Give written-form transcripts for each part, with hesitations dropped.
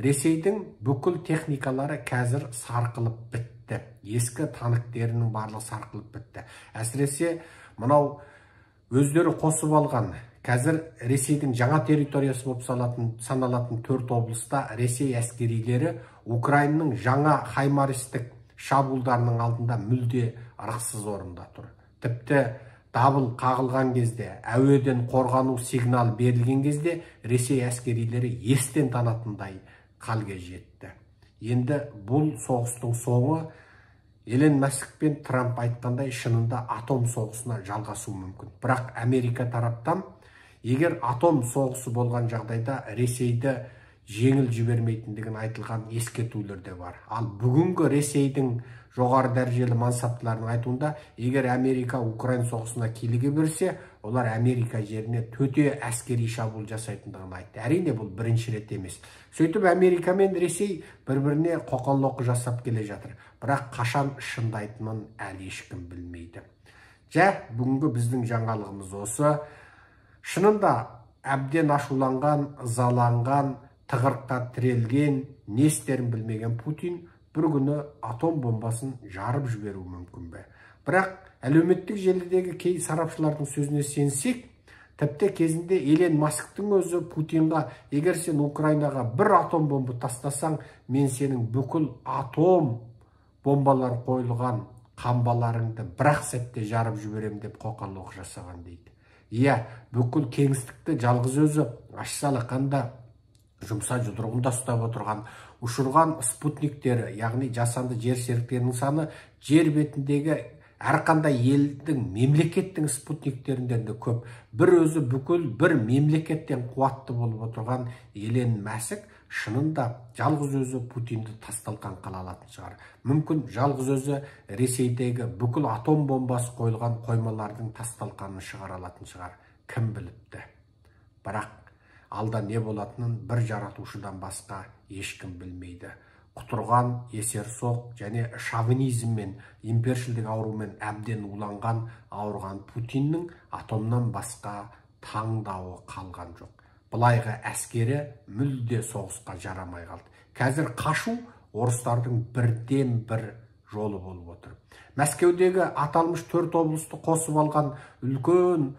Ресейдің бүкіл техникалары қазір сарқылып бітті. Ескі танктерінің барлығы сарқылып бітті. Әсіресе мынау өздері қосып алған, қазір Ресейдің жаңа территориясы болып саналатын 4 облыста Ресей әскерилері Украинаның жаңа хаймаристік шабуылдарының алдында мүлде ырықсыз орында тұр. Тіпті дабыл қағылған кезде, әуеден қорғану сигнал берілген кезде Ресей әскерилері естен танатындай халге жетті. Енді бұл соғыстың соңы Элон Маск пен Трамп айтқандай шынында атом соғысына жалғасуы мүмкін. Бірақ Америка тараптан егер атом соғысы болған жағдайда Ресейді жеңіл жібермейтіндігін айтылған ескертулер де бар. Ал бүгінгі Ресейдің жоғары дәрежелі мансаптыларының айтуында, егер Америка Украина соғысына киліге берсе, олар Америка жеріне төте әскери шабуыл жасайтындығын айтты. Әрине, бұл бірінші рет емес. Сөйтіп Америка мен Ресей бір-біріне қоқан-лоқы жасап келе жатыр. Бірақ қашан шындайтынын әлі ешкім білмейді. Жә, бүгінгі біздің жаңалығымыз осы. Шынында әбден ашуланған, ызаланған, тығырыққа тірелген, не істерін білмеген Путин бір күні атом бомбасын жарып жіберуі мүмкін бе? Бірақ әлеуметтік желідегі кей сарапшылардың сөзіне сенсек, тіпті кезінде Элон Масктың өзі Путинға, егер сен Украинаға бір атом бомба тастасаң, мен сенің бүкіл атом бомбалар қойылған қамбаларыңды бір-ақ сәтте жарып жіберем деп қоқан-лоқы жасаған дейді. Иә, бүкіл кеңістікті жалғыз өзі ашса алақанда жұмса жұдырығында ұстап отырған, ұшырған спутниктері, яғни жасанды жер серіктерінің саны жер бетіндегі әрқандай елдің, мемлекеттің спутниктерінден де көп. Бір өзі бүкіл бір мемлекеттен қуатты болып отырған Элон Маск шынында жалғыз өзі Путинді тас-талқан қыла алатын шығар. Мүмкін жалғыз өзі Ресейдегі бүкіл атом бомбасы қойылған қоймалардың тас-талқанын шығара алатын шығар. Кім біліпті? Бірақ алда не болатынын бір жаратушыдан басқа ешкім білмейді. Құтырған, есерсоқ және шовинизммен, импершілдік аурумен әбден уланған, ауырған Путиннің атомнан басқа таңдауы қалған жоқ. Былайғы әскері мүлде соғысқа жарамай қалды. Қазір қашу орыстардың бірден бір жолы болып отыр. Мәскеудегі аталмыш 4 облысты қосып алған үлкен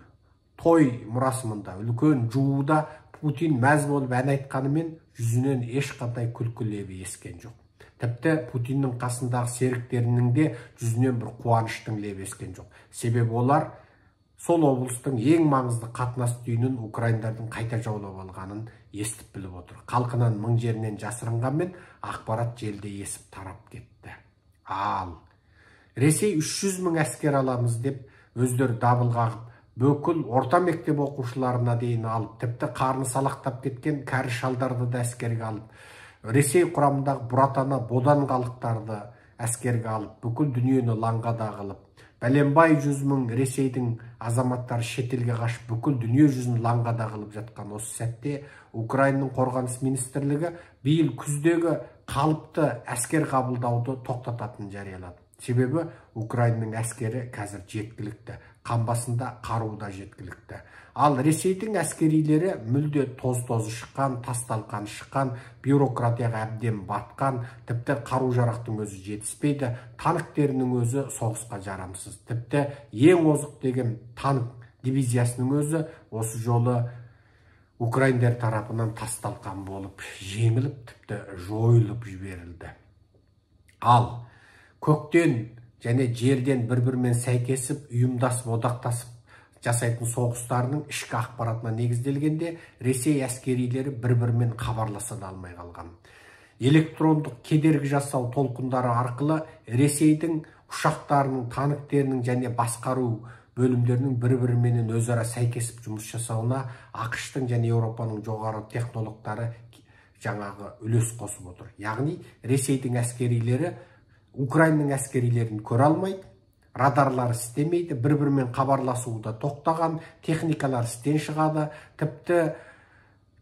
той мұрасымында, үлкен жууда Путин мәз болып ән айтқанымен жүзінен ешқандай күлкі лебі ескен жоқ. Тіпті Путиннің қасындағы серіктерінің де жүзінен бір қуаныштың лебі ескен жоқ. Себебі олар сол облыстың ең маңызды қатынас түйінін украиндардың қайта жаулап алғанын естіп біліп отыр. Халқынан мың жерінен жасырынғанмен ақпарат желде есіп тарап кетті. Ал Ресей 300 мың әскер аламыз деп өздері дабыл қағып, бүкіл орта мектеп оқушыларына дейін алып, тіпті қарны салақтап кеткен кәрі шалдарды да әскерге алып, Ресей құрамындағы бұратана бодан халықтарды әскерге алып, бүкіл дүниені лаңғада қылып, бәленбай 100 мың Ресейдің азаматтары шетелге қашып, бүкіл дүние жүзін лаңғада қылып жатқан осы сәтте Украинаның қорғаныс министрлігі биыл күздегі қалыпты әскер қабылдауды тоқтататынын жариялады. Себебі Украинаның әскері қазір жеткілікті, қамбасында қару да жеткілікті. Ал Ресейдің әскерилері мүлде тоз-тозы шыққан, тас-талқаны шыққан, бюрократияға әбден батқан, тіпті қару-жарақтың өзі жетіспейді, танктерінің өзі соғысқа жарамсыз. Тіпті ең озық деген танк дивизиясының өзі осы жолы украиндер тарапынан тас-талқан болып жеңіліп, тіпті жойылып жіберілді. Ал көктен және жерден бір-бірімен сәйкесіп, ұйымдасып, одақтасып жасайтын соғыстарының ішкі ақпаратына негізделгенде Ресей әскерилері бір-бірімен хабарласа да алмай қалған. Электрондық кедергі жасау толқындары арқылы Ресейдің ұшақтарының, танктерінің және басқару бөлімдерінің бір-біріменен өзара сәйкесіп жұмыс жасауына АҚШ-тың және Еуропаның жоғары технологтары жаңағы үлес қосып отыр. Яғни Ресейдің әскерилері Украинаның әскерилерін көре алмайды, радарлар істемейді, бір-бірімен хабарласуы да тоқтаған, техникалар істен шығады, тіпті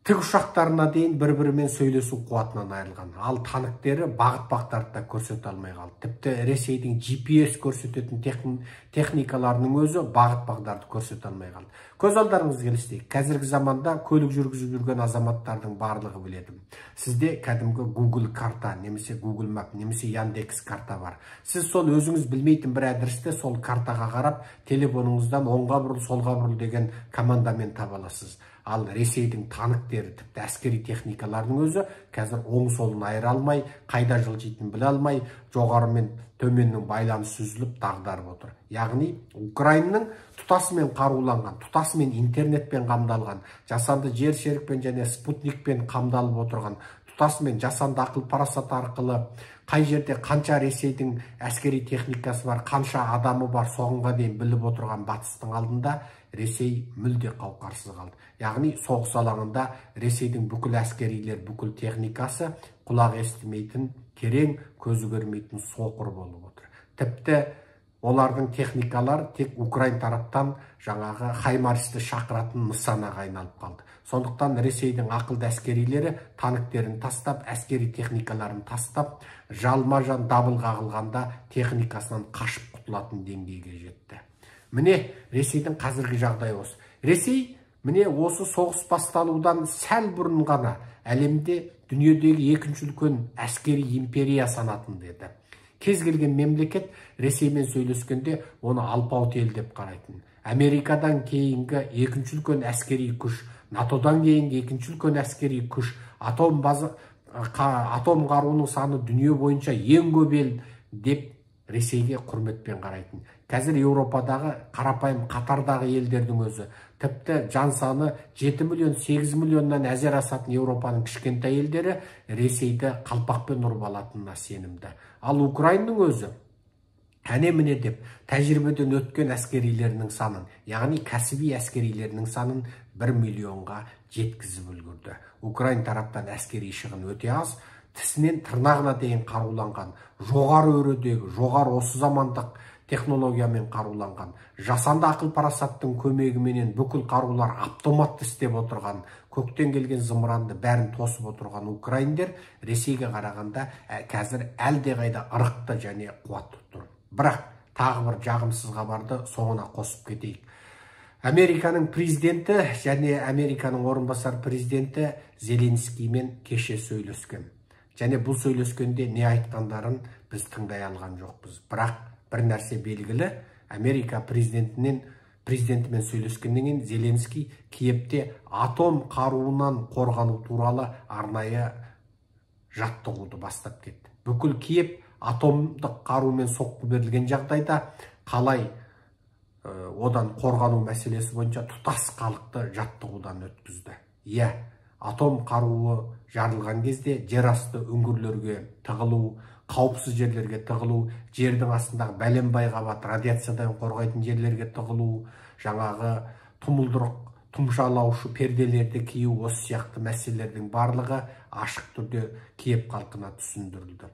Тікұшақтарына дейін бір-бірімен сөйлесу қуатынан айырылған. Ал танктері бағыт-бағдарды да көрсете алмай қалды. Тіпті Ресейдің GPS көрсететін техникаларының өзі бағыт-бағдарды көрсете алмай қалды. Көз алдарыңызға елестейік. Қазіргі заманда көлік жүргізіп жүрген азаматтардың барлығы біледі. Сізде кәдімгі Google карта, немесе Google Map, немесе Яндекс карта бар. Сіз сол өзіңіз білмейтін бір адресте сол картаға қарап, телефоныңыздан оңға бұрыл, солға бұрыл деген командамен таба аласыз. Ал Ресейдің танктері, тіпті әскери техникаларының өзі қазір оң солын айыра алмай, қайда жылжитынын біле алмай, жоғары мен төменнің байланысы үзіліп дағдарып отыр. Яғни Украинаның тұтасымен қаруланған, тұтасымен интернетпен қамдалған, жасанды жер серікпен және спутникпен қамдалып отырған, тұтасымен жасанды ақыл парасат арқылы қай жерде қанша Ресейдің әскери техникасы бар, қанша адамы бар, соғанға дейін біліп отырған батыстың алдында Ресей мүлде қауқарсыз қалды. Яғни соғыс алаңында Ресейдің бүкіл әскерилер, бүкіл техникасы құлақ естімейтін, керең, көзі көрмейтін соқыр болып отыр. Тіпті олардың техникалары тек Украин тараптан жаңағы Хаймарсты шақыратын нысанаға айналып қалды. Сондықтан Ресейдің ақылды әскерилері танктерін тастап, әскери техникаларын тастап, жалма-жан дабыл қағылғанда техникасынан қашып құтылатын деңгейге жетті. Міне Ресейдің қазіргі жағдайы осы. Ресей міне осы соғыс басталудан сәл бұрын ғана әлемде дүниедегі екінші үлкен әскери империя санатын деді. Кез келген мемлекет Ресеймен сөйлескенде оны алпауыт ел деп қарайтын. Америкадан кейінгі екінші үлкен әскери күш, НАТО-дан кейінгі екінші үлкен әскери күш, атом қаруының саны дүние бойынша ең көп ел деп Ресейге құрметпен қарайтын. Қазір Еуропадағы қарапайым қатардағы елдердің өзі, тіпті жан саны 7 миллион, 8 миллионнан әзер асатын Еуропаның кішкентай елдері Ресейді қалпақпен ұрып алатынына сенімді. Ал Украинаның өзі әне-міне деп тәжірибеден өткен әскерилерінің санын, яғни кәсіби әскерилерінің санын 1 миллионға жеткізіп үлгерді. Украин тараптан әскери шығын өте аз, тісінен тырнағына дейін қаруланған, жоғары өредегі, жоғары осы замандық технологиямен қаруланған, жасанды ақыл парасаттың көмегіменен бүкіл қарулар автоматты істеп отырған, көктен келген зымыранды бәрін тосып отырған украиндер Ресейге қарағанда қазір әлдеқайда ырықты және қуатты тұр. Бірақ тағы бір жағымсыз хабарды соңына қосып кетейік. Американың президенті және Американың орынбасар президенті Зеленскиймен кеше сөйлескен. Және бұл сөйлескенде не айтқандарын біз тыңдай алған жоқпыз. Бірақ бір нәрсе белгілі, Америка президентімен сөйлескеннен кейін Зеленский Киевте атом қаруынан қорғану туралы арнайы жаттығуды бастап кетті. Бүкіл Киев атомдық қарумен соққы берілген жағдайда қалай одан қорғану мәселесі бойынша тұтас халықты жаттығудан өткізді. Иә, атом қаруы жарылған кезде жер асты үңгірлерге тығылу, қауіпсіз жерлерге тығылу, жердің астындағы бәленбай қабат радиациядан қорғайтын жерлерге тығылу, жаңағы тұмылдырық, тұмшалаушы перделерді кию, осы сияқты мәселелердің барлығы ашық түрде Киев халқына түсіндірілді.